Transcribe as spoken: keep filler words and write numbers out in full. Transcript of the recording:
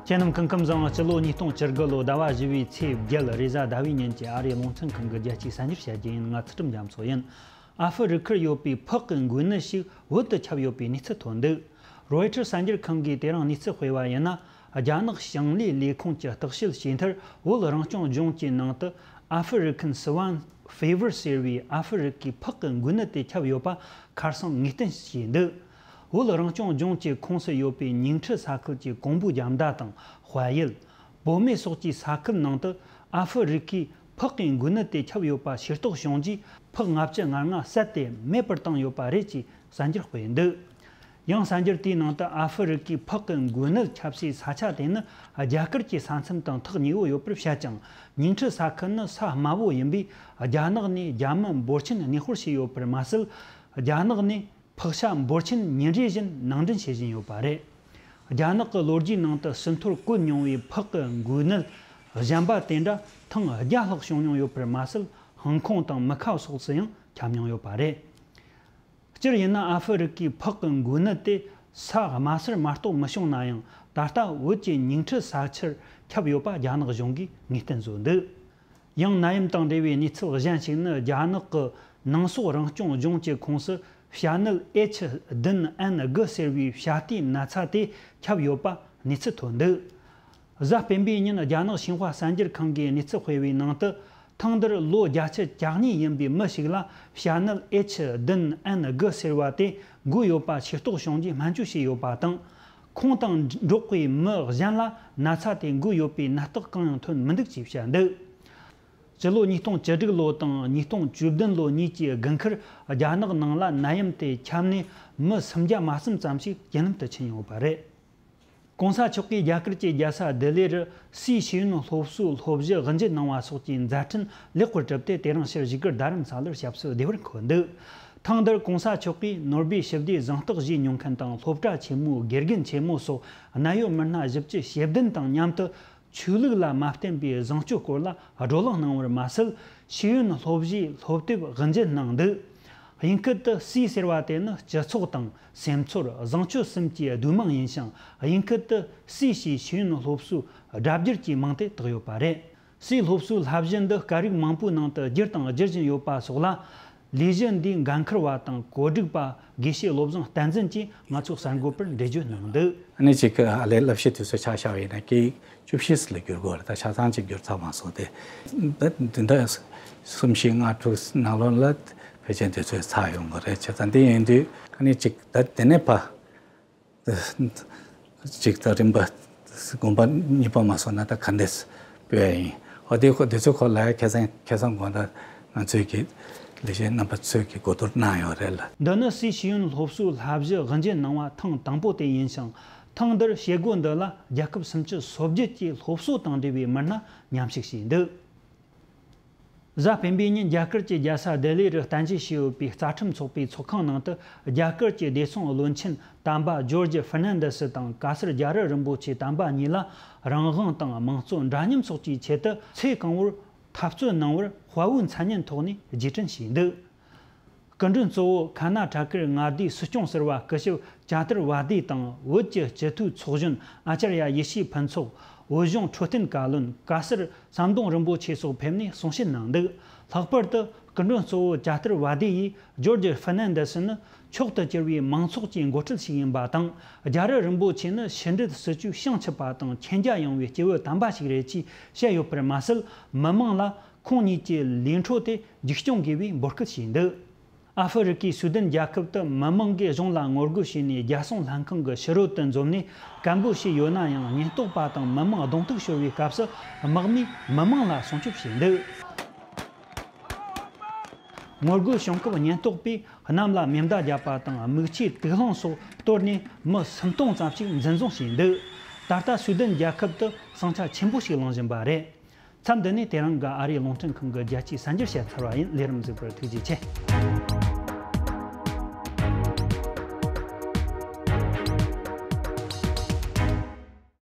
ཁྱེད་རྣམས་སྐུ་ཁམས་བཟང་། སྤྱི་ལོ་ཉིས་སྟོང་བཅུ་དགུ་ལོ་ཟླ་བ་བཞི་བའི་ཚེས་བརྒྱད་རེས་གཟའ་ཟླ་བའི་ཉིན་གྱི་ཨ་རིའི་རླུང་འཕྲིན་ཁང་གི་རྒྱལ་སྤྱིའི་གསར་འགྱུར་བཤད་རྒྱུ་ཡིན། ང་ཚུལ་ཁྲིམས་རྒྱ་མཚོ་ཡིན། ཨ་ཧྥེ་རི་ཁར་ཡོད་པའི་ཕག་གི་འགོས་ནད་ཞིག་བོད་དུ་ཁྱབ་ཡོད་པའི་གནས་ཚུལ་ཐོན་འདུག་རོའི་ཊར་གསར་འགྱུར་ཁང་གིས་དེ་རིང་གནས་ཚུལ་སྤེལ་བ་ཡིན་ན། རྒྱ་ནག་ཞིང་ལས་ལས་ཁུངས་ཀྱིས་བརྟག་དཔྱད་བྱས་མཐར། བོད་རང་སྐྱོང་ལྗོངས་ཀྱི་ནང་དུ་ཨ་ཧྥེ་རི་ཁན་སི་ཝན་ཧྥེ་ཝར་ཟེར་བའི་ཨ་ཧྥེ་རི་ཁའི་ཕག་གི་འགོས་ནད་དེ་ཁྱབ་ཡོད་པ་ཁ་སང་ངེས་གཏན་བྱས་འདུག་བོད་རང་སྐྱོང་ལྗོངས་ཀྱི་ཁོངས་སུ་ཡོད་པའི་ཉིང་ཁྲི་ས་ཁུལ་གྱི་ཀོང་པོའི་རྒྱལ་མདའ་དང་། དཔལ་ཡུལ། བོད་སྨད་སོགས་ཀྱི་ས་ཁུལ་ནང་དུ་ཨ་ཧྥེ་རི་ཁའི་ཕག་གི་འགོས་ནད་དེ་ཁྱབ་ཡོད་པ་ཤེས་རྟོགས་བྱུང་རྗེས། ཕག་ལྔ་བཅུ་ང་ལྔ་བསད་དེ་མེད་པར་བཏང་ཡོད་པ་རེད་ཅེས་གསར་འགྱུར་སྤེལ་འདུག་ཡང་གསར་འགྱུར་དེའི་ནང་དུ་ཨ་ཧྥེ་རི་ཁའི་ཕག་གི་འགོས་ནད་ཁྱབ་སའི་ས་ཆ་དེ་ནི་རྒྱ་གར་གྱི་ས་མཚམས་དང་ཐག་ཉེ་བོ་ཡོད་པར་བཤད་ཀྱང་། ཉིང་ཁྲི་ས་ཁུལ་ནི་ས་དམའ་བོ་ཡིན་པས། རྒྱ་ནག་ནས་རྒྱ་མི་འབོར་ཆེན་གནས་སྤོར་བྱས་ཡོད་པར་མ་ཟད། རྒྱ་ནག་ནས་ཕག་ཤ་འབོར་ཆེན་ཉིན་རེ་བཞིན་ནང་འདྲེན་བྱེད་བཞིན་ཡོད་པ་རེད། རྒྱ་ནག་གི་ལོ་རྒྱུས་ནང་དུ་ཟིན་ཐོར་བཀོད་མྱོང་བའི་ཕག་གི་འགོས་ནད་གཞན་པ་དེ་འདྲ་ཐེངས་བརྒྱ་ལྷག་བྱུང་མྱོང་ཡོད་པར་མ་ཟད། ཧང་ཀོང་དང་མི་ཁ་སོགས་སུ་ཡང་ཁྱབ་མྱོང་ཡོད་པ་རེད། སྤྱིར་ཡིན་ན་ཨ་ཧྥེ་རི་ཁའི་ཕག་གི་འགོས་ནད་དེ་ས་དམའ་སར་མ་གཏོགས་མི་བྱུང་ན་ཡང་། ད་ལྟ་བོད་ཀྱི་ཉིང་ཁྲི་ས་ཆར་ཁྱབ་ཡོད་པ་རྒྱ་ནག་གཞུང་གིས་ངེས་གཏན་བཟོས་འདུག་ཡང་ནད་ཡམས་དང་འབྲེལ་བའི་གནས་ཚུལ་གཞན་ཞིག་ནི། རྒྱ་ནག་གི་ནང་སོག་རང་སྐྱོང་ལྗོངས་ཀྱི་ཁོངས་སུ་བྱ་ནད་ཨེཆ་བདུན་ཨེན་དགུ་ཟེར་བའི་བྱ་ལྟའི་ན་ཚ་དེ་ཁྱབ་ཡོད་པ་གནས་ཚུལ་ཐོན་འདུག་གཟའ་སྤེན་པའི་ཉིན་རྒྱ་ནག་ཤིན་ཧྭ་གསར་འགྱུར་ཁང་གིས་གནས་ཚུལ་སྤེལ་བའི་ནང་དུ། ཐེངས་འདིར་ལོ་བརྒྱད་ཅུ་གྱ་གཉིས་ཡིན་པའི་མི་ཞིག་ལ་བྱ་ནད་ཨེཆ་བདུན་ཨེན་དགུ་ཟེར་བ་དེ་འགོས་ཡོད་པ་ཤེས་རྟོགས་བྱུང་རྗེས་སྨན་བཅོས་བྱས་ཡོད་པ་དང་། ཁོང་དང་འགྲོགས་པའི་མི་གཞན་ལ་ན་ཚ་དེ་འགོས་ཡོད་པའི་ནད་རྟགས་གང་ཡང་ཐོན་མི་འདུག་ཅེས་བཤད་འདུག་སྤྱི་ལོ་ཉིས་སྟོང་བཅུ་དྲུག་ལོ་དང་ཉིས་སྟོང་བཅུ་བདུན་ལོ་གཉིས་ཀྱི་དགུན་ཁར་རྒྱ་ནག་ནང་ལ་ནད་ཡམས་དེ་ཁྱབ་ནས་མི་སུམ་བརྒྱ་མ་ཟིན་ཙམ་ཞིག་རྐྱེན་ལམ་དུ་ཕྱིན་ཡོད་པ་རེད། གོང་ས་མཆོག་གིས་རྒྱ་གར་གྱི་རྒྱལ་ས་ལྡི་ལི་རུ་སིའི་ཤེས་ཡོན་སློབ་གསོའི་སློབ་གཞི་དབུ་འབྱེད་གནང་བ་སོགས་ཀྱི་མཛད་འཕྲིན་ལེགས་པར་གྲུབ་སྟེ། དེ་རིང་ཕྱིར་བཞུགས་སྒར་རྡ་རམ་ས་ལར་ཞབས་སོར་བདེ་བར་འཁོད་འདུག་ཐེངས་འདིར་གོང་ས་མཆོག་གིས་ནོར་སྦས་ཞི་བདེའི་གཟེངས་རྟགས་བཞེས་མྱོང་མཁན་དང་། སློབ་གྲྭ་ཆེན་མོའི་དགེ་རྒན་ཆེན་མོ་སོགས་གནད་ཡོད་མི་སྣ་བཞི་བཅུ་ཞེ་བདུན་དང་མཉམ་དུ། ཆོས་ལུགས་ལ་མ་བརྟེན་པའི་བཟང་སྤྱོད་སྐོར་ལ་བགྲོ་གླེང་གནང་བར་མ་ཟད། ཤེས་ཡོན་སློབ་གཞིའི་སློབ་དེབ་དབུ་འབྱེད་གནང་འདུག་དབྱིན་སྐད་དུ་སི་ཟེར་བ་དེ་ནི་སྤྱི་ཚོགས་དང་སེམས་ཚོར། བཟང་སྤྱོད་གསུམ་གྱི་བསྡུས་མིང་ཡིན་ཞིང་། དབྱིན་སྐད་དུ་སི་ཞེས་ཤེས་ཡོན་སློབ་གསོའི་སྒྲ་བསྒྱུར་གྱི་མིང་དེ་བཏགས་ཡོད་པ་རེད། སིའི་སློབ་གསོའི་བསླབ་གཞི་འདི་སྐད་རིགས་མང་པོའི་ནང་དུ་བསྒྱུར་དང་སྒྱུར་བཞིན་ཡོད་པ་སོགས་ལ། ལས་གཞི་འདིའི་འགན་འཁུར་བ་དང་གོ་སྒྲིག་པ། དགེ་བཤེས་བློ་བཟང་བསྟན་འཛིན་གྱིས་ང་ཚོ་གསར་འགོད་པར་འགྲེལ་བརྗོད་གནང་འདུག་ཨ་ནི་གཅིག་ཨ་ལས་བསླབ་གཞི་དུས་ཚོད་ཆ་བཞག་པ་ཡིན་ན་སྐད་བཅུ་བཞི་ཙམ་ལ་བསྒྱུར་དགོས་རེད། ད་ཆ་ཚང་གཅིག་བསྒྱུར་ཚར་མ་སོང་སྟེ། ད་འདི་འདྲ་གསུམ་བཞི་ལྔ་དྲུག་ནང་ལོགས་ལ་ཕལ་ཆེར་དུས་ཚོད་ཚར་ཡོང་གི་རེད། བྱས་ཙང་འདི་ཡིན་དུས་ཨ་ནི་གཅིག་ད་དེ་ནས་ཕར། གཅིག་ད་རིམ་པ་དགོངས་པ་གཉིས་པ་མ་སོང་ན་ད་ག་འདྲས་སྤེལ་ཡ་ཡིན། འོ་དེ་ཁོ་དེ་ཚོའི་སྐོར་ལ་ཡ་ཁ་སང་ཁ་སང་དགོང་དག་ང་ཚོའི་གི་ལས་བྱེད་རྣམ་པ་ཚོས་གི་གོ་བསྡུར་གནང་ཡོད་རེད་ལ། འདི་ནི་སིའི་ཤེས་ཡོན་སློབ་གསོའི་བསླབ་གཞི་དབུ་འབྱེད་གནང་བ་ཐེངས་དང་པོ་དེ་ཡིན་ཞིང་། ཐེངས་འདིར་བྱེད་སྒོ་འདི་ལ་རྒྱལ་ཁབ་སུམ་ཅུ་སོ་བརྒྱད་ཀྱི་སློབ་གསོ་དང་འབྲེལ་བའི་མི་སྣ་མཉམ་ཞུགས་བྱས་འདུག་གཟའ་སྤེན་པའི་ཉིན་རྒྱ་གར་གྱི་རྒྱལ་ས་ལྡི་ལི་རུ་རྟེན་གཞི་བྱས་ཡོད་པའི་རྩ་ཁྲིམས་ཚོགས་པའི་ཚོགས་ཁང་ནང་དུ། རྒྱ་གར་གྱི་བདེ་སྲུང་བློན་ཆེན་དམ་པ་ཇོར་ཇི་ཧྥེར་ནན་དེ་སི་དང་། བཀའ་ཟུར་རྒྱ་རི་རིན་པོ་ཆེ་དམ་པ་གཉིས་ལ་རང་དབང་དང་དམངས་གཙོ་འདྲ་མཉམ་སོགས་ཀྱི་ཆེད་དུ་ཚེ་གང་བོར་འཐབ་རྩོད་གནང་བར་དཔའ་བོའི་མཚན་སྙན་ཐོག་ནས་རྗེས་དྲན་བྱས་འདུག་སྐུ་མགྲོན་གཙོ་བོ་ཁ་ན་ཊ་ཀར་མངའ་སྡེའི་སྲིད་སྐྱོང་ཟུར་པ་སྐུ་ཞབས་ཅཱ་ཏར་ཝ་ཏི་དང་། བོད་ཀྱི་སྤྱི་འཐུས་ཚོགས་གཞོན་ཨ་ཅར་ཡ་ཡེ་ཤེས་ཕུན་ཚོགས། བོད་གཞུང་འཕྲོད་བསྟེན་བཀའ་བློན། བཀའ་ཟུར་ཟམ་གདོང་རིན་པོ་ཆེ་སོགས་ཕེབས་ནས་གསུང་བཤད་གནང་འདུག་ལྷག་པར་དུ་སྐུ་མགྲོན་གཙོ་བོ་ཅཱ་ཏར་ཝ་ཏི་ཡིས། ཇོར་ཇི་ཧྥེར་ནན་དེ་སི་ནི་མཆོག་ཏུ་གྱུར་བའི་མང་ཚོགས་ཀྱི་འགོ་ཁྲིད་ཞིག་ཡིན་པ་དང་། རྒྱ་རི་རིན་པོ་ཆེ་ནི་ཕྱི་འབྲེལ་སྲིད་ཇུས་བྱང་ཆུབ་པ་དང་མཁྱེན་རྒྱ་ཡངས་པའི་སྐྱེས་བུ་དམ་པ་ཞིག་རེད་ཅེས་བཤད་ཡོད་པར་མ་ཟད། མི་མང་ལ་ཁོང་གཉིས་ཀྱི་ལས་འཕྲོ་དེ་རྒྱུགས་སྐྱོང་དགོས་པའི་འབོད་སྐུལ་བྱས་འདུག་ཨ་ཧྥེ་རི་ཁའི་སུའུ་དན་རྒྱལ་ཁབ་ཏུ་མི་མང་གིས་གཞུང་ལ་ངོ་རྒོལ་བྱས་ནས། རྒྱལ་སྲུང་ལྷན་ཁང་གི་ཕྱི་རོལ་དུ་འཛོམས་ནས་སྐད་འབོད་བྱས་ཡོད་ན་ཡང་། ཉེན་རྟོག་པ་དང་མི་མང་གདོང་ཐུག་ཤོར་བའི་སྐབས་སུ། དམག་མིས་མི་མང་ལ་སྲུང་སྐྱོབ་བྱས་འདུག་ངོ་རྒོལ་བྱུང་སྐབས་ཉེན་རྟོག་པས་གནམ་ལ་མེ་མདའ་བརྒྱབ་པ་དང་། མིག་ཆུའི་དུག་རླངས་སོགས་གཏོར་ནས་མི་སུམ་སྟོང་ཙམ་ཞིག་འཛིན་བཟུང་བྱས་འདུག་ད་ལྟ་སུའུ་དན་རྒྱལ་ཁབ་ཏུ་ཟིང་ཆ་ཆེན་པོ་ཞིག་ལངས་བཞིན་པ་རེད། མཚམས་འདི་ནས་དེ་རིང་གི་ཨ་རིའི་རླུང་འཕྲིན་ཁང་གི་རྒྱལ་སྤྱིའི་གསར་འགྱུར་བཤད་ཚར་བ་ཡིན། ལས་རིམ་གཟིགས་པར་ཐུགས་རྗེ་ཆེ།